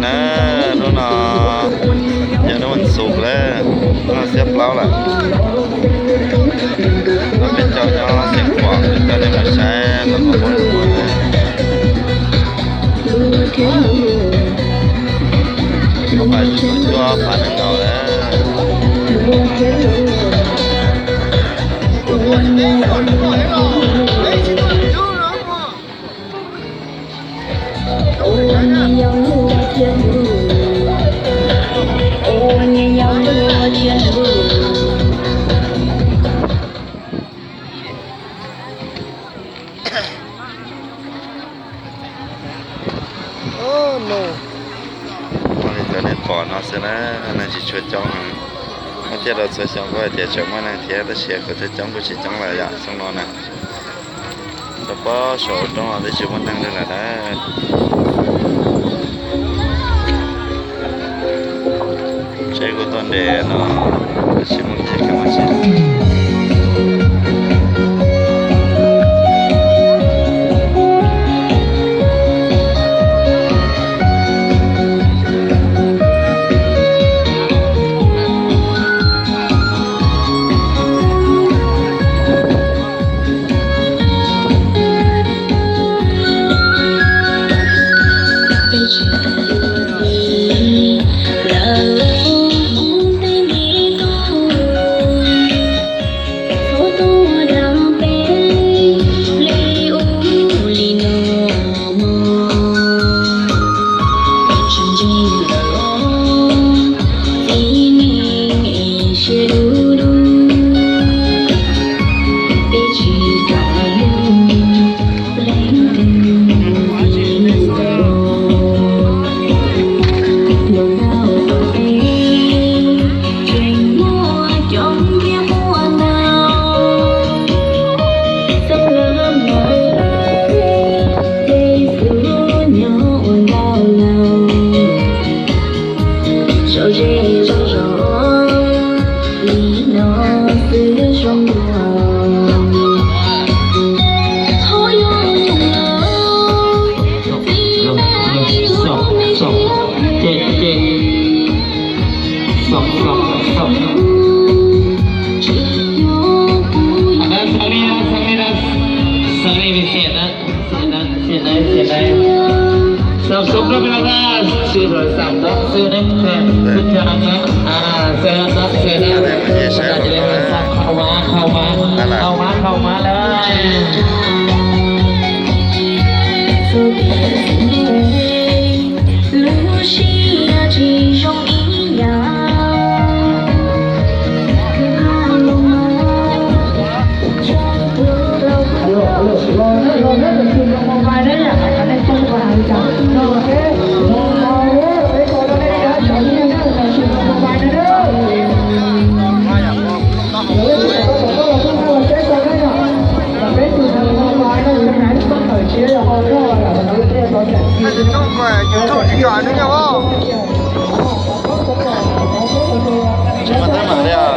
Na, hnub no yog hnub vas xuv lawm, hnub no xiab plaub lawm. Peb caug nyob Xeev Khuam, peb caug nej mus saib los mus muab mus na. Koj pais cuaj phav nees nkaum lawm. Ua li ntawd nej pom no xwb na, neeg tsis tshua coob heev. Muaj thiaj rau txhua xyoo kuj hais tias tseem muaj neeg thiab tab sis kuv tej coob kuj tsis coob lawm yom, xyoo no na. Rau pob saum roob los twb tsis muaj neeg li lawm na. Tsheb kuj tuaj nres no, tsis muaj kev kab mas tsis. Xav xub rau peb los na, sib rau xam nto xwb ne, sib rau xam nto xwb ne, sawv daws cia li los xam khau mab, khau mab, khau mab, khau mab lawm. Tsis muaj teeb meem li os.